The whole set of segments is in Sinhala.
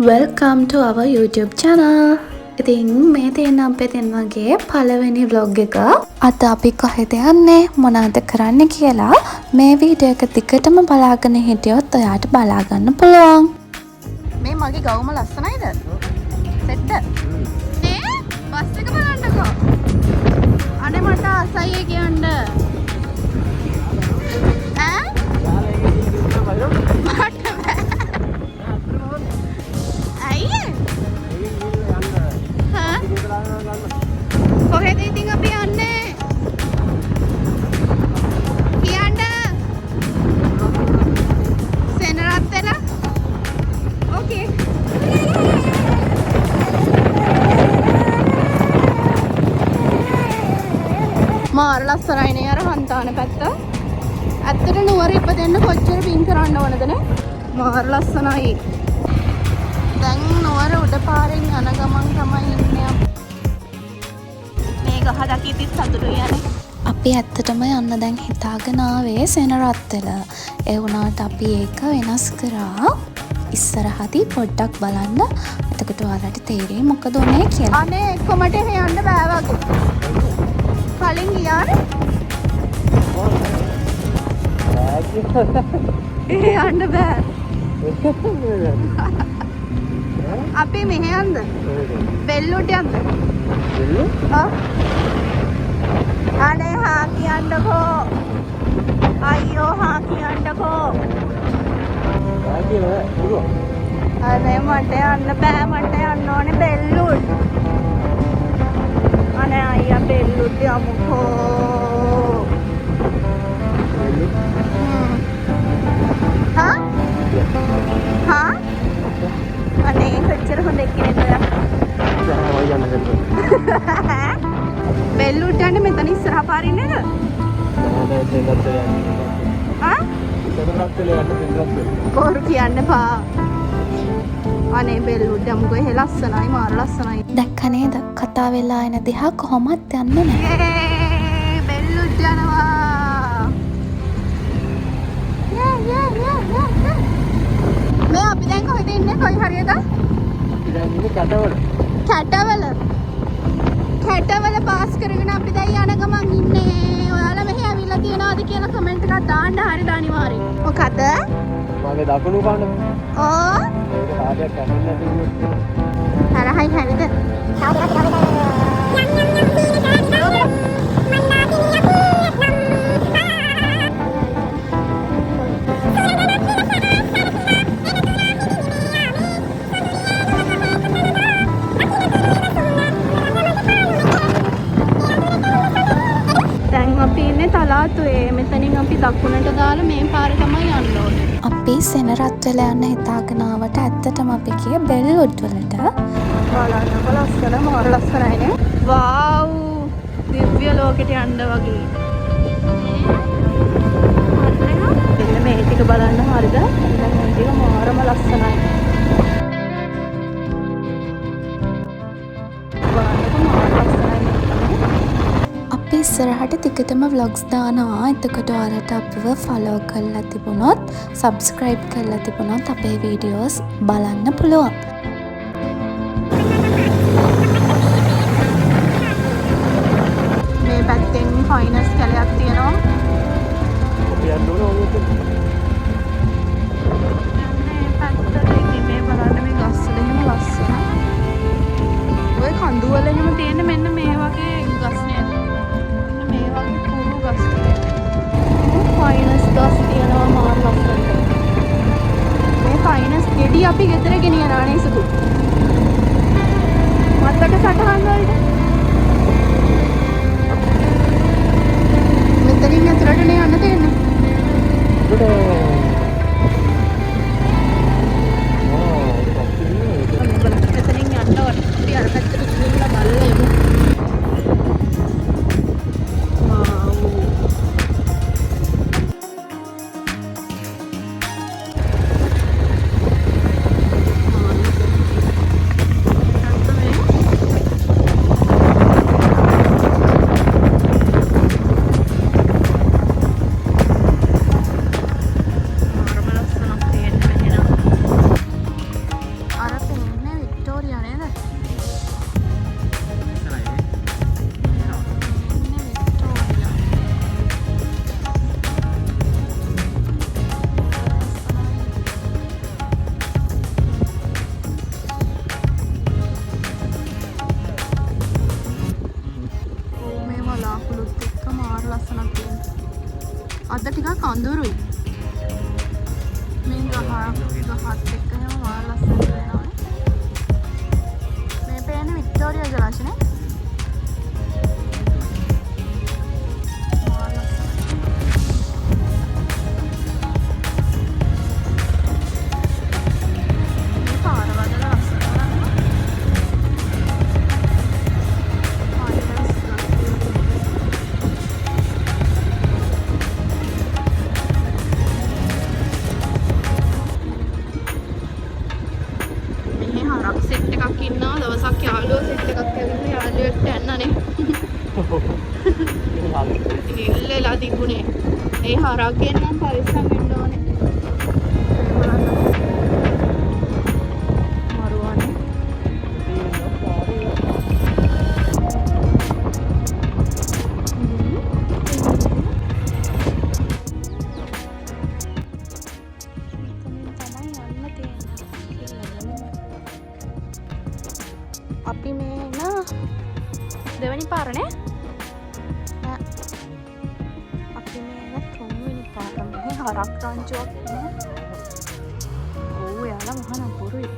Welcome to our YouTube channel. ඉතින් මේ තියෙන අපේ දෙන්නගේ පළවෙනි vlog එක. අද අපි කොහෙද යන්නේ, මොනවද කරන්න කියලා මේ වීඩියෝ එක දිගටම බලාගෙන හිටියොත් ඔයාට බලා ගන්න පුළුවන්. මේ මගේ ගවුම ලස්සනයිද? සෙට්ද? නේ බස් එක බලන්නකෝ. අනේ මට ආසයි ඒ කියන්න. ඈ? මට බෑ. ඇයි ඒ? හා? කොහෙද ඉතින් අපි යන්නේ? කියන්න. සෙනරත් වෙලා? ඕකේ. මාර ලස්සනයි නේ අර හන්තාන පැත්ත. ඇත්තට නුවර ඉපදෙන්න කොච්චර පින් කරන්න ඕනද නේ? මාර ලස්සනයි. දැන් නුවර උඩ පාරෙන් යන ගමන් තමයි ඉන්නේ අපි. මේ ගහ දකිද්දිත් සතුටුයි යන්නේ. අපි ඇත්තටම යන්න දැන් හිතාගෙන ආවේ සෙනරත්වල. ඒ වුණාට අපි ඒක වෙනස් කරා. ඉස්සරහදී පොඩ්ඩක් බලන්න. එතකොට ඔයාලට තේරෙයි මොකද උනේ කියලා. අනේ එක්ක මට එහෙ යන්න බෑ වගේ. කලින් ගියානේ. එහෙ යන්න බෑ. අපි මෙහෙ යන්ද? බෙල්ලුට යන්ද? ආ? අනේ හා කියන්නකෝ. අයියෝ හා කියන්නකෝ. අනේ මට යන්න බෑ, මට යන්න ඕනේ බෙල්ලුට. අනේ අයියා බෙල්ලුට යමුකෝ. හා? හා? අනේ කොච්චර හොඳ එක්කෙනෙක්ද ඔයා. බෙල්ලුට යන්නේ මෙතන ඉස්සරහා පාරින් නේද? ආ? බොරු කියන්න එපා. අනේ බෙල්ලුට යමුකෝ, එහෙ ලස්සනයි, මාර ලස්සනයි. දැක්ක නේද? කතා වෙලා එන දිහා කොහොමත් යන්නේ නැහැ. යේ බෙල්ලුට යනවා. යේ යේ යේ යේ යේ. මේ අපි දැන් කොහෙද ඉන්නේ? කොයි හරියද? කැටවල. කැටවල පාස් කරගෙන අපි දැන් යන ගමන් ඉන්නේ. ඔයාලා මෙහෙ ඇවිල්ලා තියනවාද කියලා කමෙන්ට් එකක් දාන්න හරිද අනිවාර්යෙන්. මොකද? මගේ දකුණු කන. ඔව්. ඒක කාටවත් කැඩෙන්නේ නැති වුණොත්. තරහයි හරිද? දැන් අපි ඉන්නේ තලාතුවේ. මෙතනින් අපි දකුණට දාලා මේ පාර තමයි යන්න ඕනේ. අපි සෙනරත්වල යන්න හිතාගෙන ආවට ඇත්තටම අපි ගියේ බෙල්ලුඩ් වලට. බලන්නකො ලස්සන, මාර ලස්සනයි නේ. වාව්, දිව්‍ය ලෝකෙට යන්න වගේ. මෙන්න මේ ටික බලන්න හරිද? දැන් මේ ටික මාරම ලස්සනයි. බලන්නකො මාර ලස්සනයි මේ ටික. අපි ඉස්සරහට දිගටම vlogs දානවා. එතකොට ඔයාලට අපිව follow කරලා තිබුණොත්, subscribe කරලා තිබුණොත් අපේ videos බලන්න පුළුවන්. මේ පැත්තෙන් ෆයිනස් කැලයක් තියෙනවා. අපි යන්න ඕන ඔය පැත්තට. මේ පැත්තට ඉතින් මේ බලන්න මේ ගස්වල එහෙම ලස්සන. ඔය කඳු වල එහෙම තියෙන මෙන්න මේ වගේ ගස් නේද? මෙන්න මේ වගේ කුරු ගස් තියෙනවා. ෆයිනස් ගස් තියෙනවා මාර ලස්සනට. මේ ෆයිනස් ගෙඩි අපි ගෙදර ගෙනියනවා නේ සුදු. මතක සටහන් වලට. මෙතනින් ඇතුළට නේ යන්න තියෙන්නේ. මෙතනින් යන්න ඕනේ. අපි අර පැත්තට ගිහිල්ලා බලලා එමු. වාව්. අද ටිකක් අඳුරුයි. මේ ගහ ගහත් එක්ක එහෙම මාර ලස්සනට වෙනවනේ. මේ පේන්නේ වික්ටෝරියා ජලාශය නේ. මාර ලස්සනයි. මේ පාර වල ලස්සන බලන්න. පාර ලස්සනයි. මෙහි හරක් සෙට් එකක් ඉන්නවා. දවසක් යාළුවෝ සෙට් එකක් ඇවිල්ලා යාළුවෙක්ට යන්නනේ. ඉතින් ඉල්ලලා තිබුණේ. ඒ හරක්ගෙන් නම් පරිස්සම් වෙන්න ඕනේ. මේ බලන්න. මරුවනේ. මෙතනින් තමයි යන්න තියෙන්නේ කියලා බලමු. අපි මේ එන දෙවැනි පාරනේ. නෑ. අපි මේ එන තුන්වෙනි පාර. මෙහි හරක් රංචුවක් ඉන්නවා. ඔව් එයාලා මහා නපුරුයි.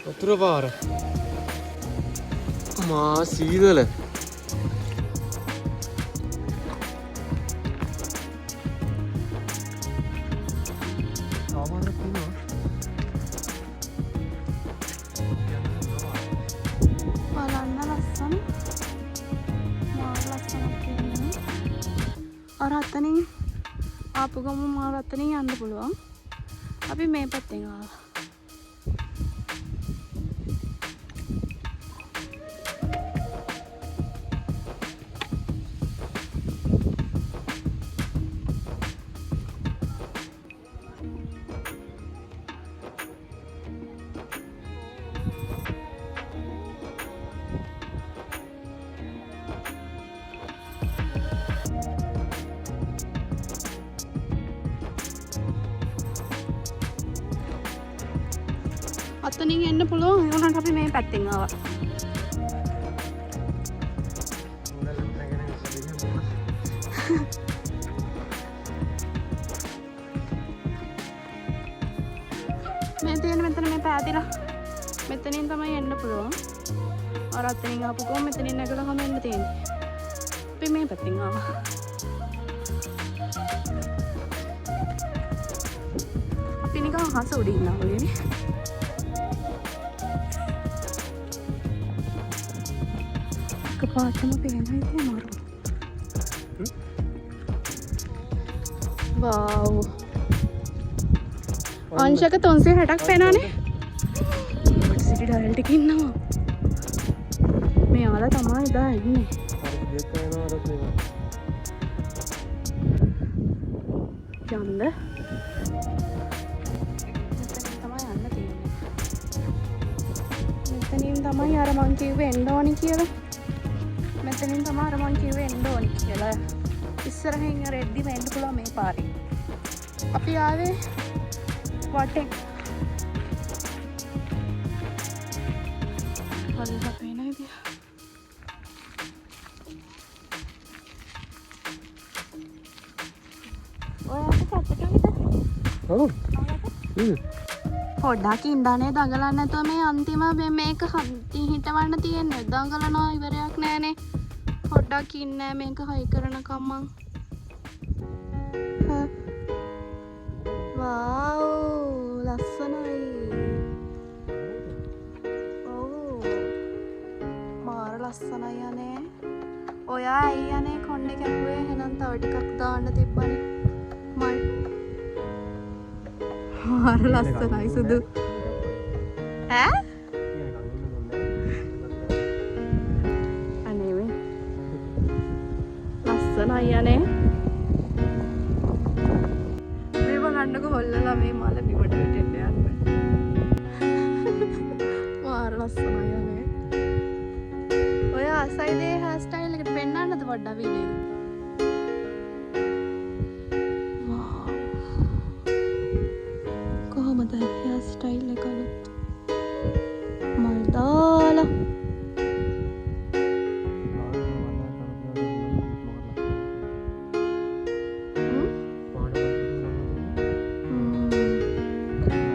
වතුර පාර. මා සීතල. සාමාන්‍ය තියෙනවා. බලන්න ලස්සන. මාර ලස්සනක් තියෙන්නේ. අර අතනින් ආපු ගමන් මාර අතනින් යන්න පුළුවන්. අපි මේ පැත්තෙන් ආවා. අතනින් එන්න පුළුවන්. ඒ වුණාට අපි මේ පැත්තෙන් ආවා. මේ තියෙන මෙතන මේ පෑදිලා මෙතනින් තමයි එන්න පුළුවන්. අර අතනින් ආපු ගමන් මෙතනින් නැගලා හැම එන්න තියෙන්නේ. අපි මේ පැත්තෙන් ආවා. අපි නිකන් අහස උඩ ඉන්නා වගේනේ. එකපාරටම පේනවා ඉතින් අමාරු. වාව්. අංශක 360ක් පේනවනේ. සිටි ඩයල් ටික ඉන්නවා. මේ ආලා තමයි එදා එන්නේ. යන්න. මෙතනින් තමයි යන්න තියෙන්නේ. මෙතනින් තමයි අර මං කිව්වේ එන්න ඕනි කියලා. මෙතනින් තමයි අර මං කිව්වේ එන්න ඕනි කියලා. ඉස්සරහින් අර එද්දිම එන්න පුළුවන් මේ පාරේ. අපි ආවේ වටෙන්. පල්ලෙහා පේන විදිය. ඔයාට සතුටුයිද? ඔව්. පොඩ්ඩක් ඉඳනේ දඟලන්න නැතුව මේ අන්තිම මේක හිටවන්න තියෙන්නේ. දඟලනවා ඉවරයක් නෑනේ. පොඩ්ඩක් ඉන්න මේක හයි කරනකම් මං. වාව් ලස්සනයි. ඔව් මාර ලස්සනයි අනේ. ඔයා ඇයි අනේ කොණ්ඩේ කැපුවේ? එහෙනම් තව ටිකක් දාන්න තිබ්බනේ. මල් මාර ලස්සනයි සුදු. ඈ? ලස්සනයි අනේ. මේ බලන්නකො හොල්ලලා මේ මල බිමට වැටෙන්න යන්න. මාර ලස්සනයි අනේ. ඔය ආසයිද ඒ හෙයාර් ස්ටයිල් එකට? පෙන්වන්නද පොඩ්ඩක් වීඩියෝ එක? වාව්. කොහොමද හෙයාර් ස්ටයිල් එක අලුත්? මල් දාලා.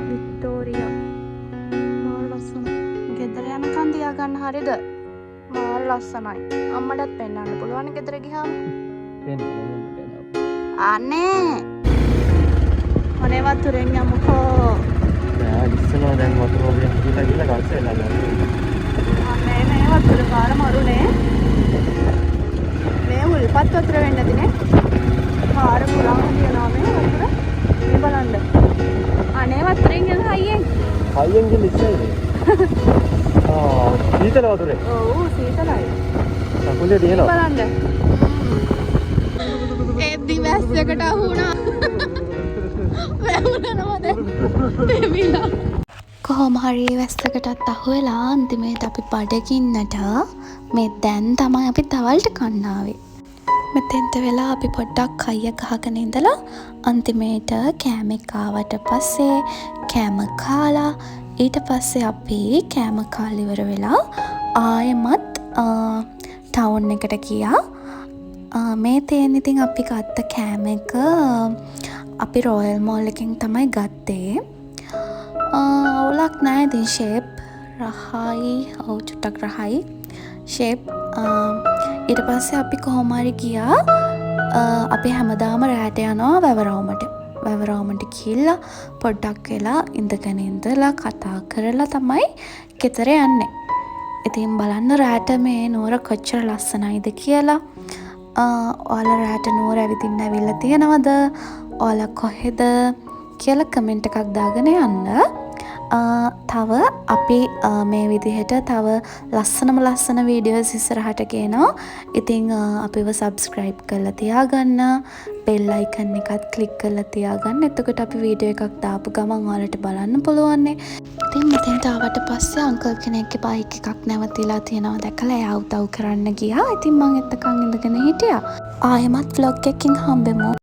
වික්ටෝරියා මාර ලස්සන. ගෙදර යනකන් තියාගන්න හරිද? මාර ලස්සනයි. අම්මටත් පෙන්වන්න පුළුවන් ගෙදර ගියාම. අනේ අනේ, වතුරෙන් යමුකෝ. නෑ, ඉස්සනවා දැන් වතුර ඔබේ ගිහලා ගිහලා ගස් වෙලා යනවා. අනේ, මේ වතුර පාර මරුනේ. මේ උල්පත් වතුර වෙන්න ඇතිනේ. පාර පුරාම තියනවා මේ වතුර. මේ බලන්න. අනේ, වතුරෙන් යන හයියෙන්. හයියෙන් ගිහලා ඉස්සයිනේ. ආ, සීතල වතුරේ. ඔව්, සීතලයි. කකුලේ තියෙනවා. බලන්න. එද්දි වැස්සකට අහු වුණා. වැහුණනවා දැන්. දෙමිලා. කොහොම හරි වැස්සකටත් අහු වෙලා අන්තිමේට අපි බඩගින්නට මේ දැන් තමයි අපි දවල්ට කන්න ආවේ. මෙතෙන්ට වෙලා අපි පොඩ්ඩක් කයිය ගහගෙන ඉඳලා අන්තිමේට කෑම එක ආවට පස්සේ කෑම කාලා, ඊට පස්සේ අපි කෑම කාලා ඉවර වෙලා ආයෙමත් ටවුන් එකට ගියා. මේ තියෙන්නේ ඉතින් අපි ගත්ත කෑම එක. අපි රොයල් මෝල් එකෙන් තමයි ගත්තේ. අවුලක් නෑ ඉතින්, ෂේප් රහයි. ඔව්, චුට්ටක් රහයි ෂේප්. ඊට පස්සේ අපි කොහොම හරි ගියා. අපි හැමදාම රෑට යනවා වැවරවුමට. වැවරවුමට ගිහිල්ලා පොඩ්ඩක් වෙලා ඉඳගෙන ඉඳලා කතා කරලා තමයි ගෙදර යන්නේ. ඉතින් බලන්න රෑට මේ නුවර කොච්චර ලස්සනයිද කියලා. ඔයාලා රෑට නුවර ඇවිදින්න ඇවිල්ලා තියෙනවද? ඔයාලා කොහෙද කියලා කමෙන්ට් එකක් දාගෙන යන්න. තව අපි මේ විදිහට තව ලස්සනම ලස්සන වීඩියෝස් ඉස්සරහට ගේනවා. ඉතින් අපිව සබ්ස්ක්‍රයිබ් කරලා තියාගන්න. බෙල් අයිකන් එකත් ක්ලික් කරලා තියාගන්න. එතකොට අපි වීඩියෝ එකක් දාපු ගමන් ඔයාලට බලන්න පුළුවන්නේ. ඉතින් මෙතෙන්ට ආවට පස්සේ අංකල් කෙනෙක්ගේ බයික් එකක් නැවතිලා තියෙනවා දැකලා එයා උදව් කරන්න ගියා. ඉතින් මං එතකන් ඉඳගෙන හිටියා. ආයෙමත් ව්ලොග් එකකින් හම්බෙමු.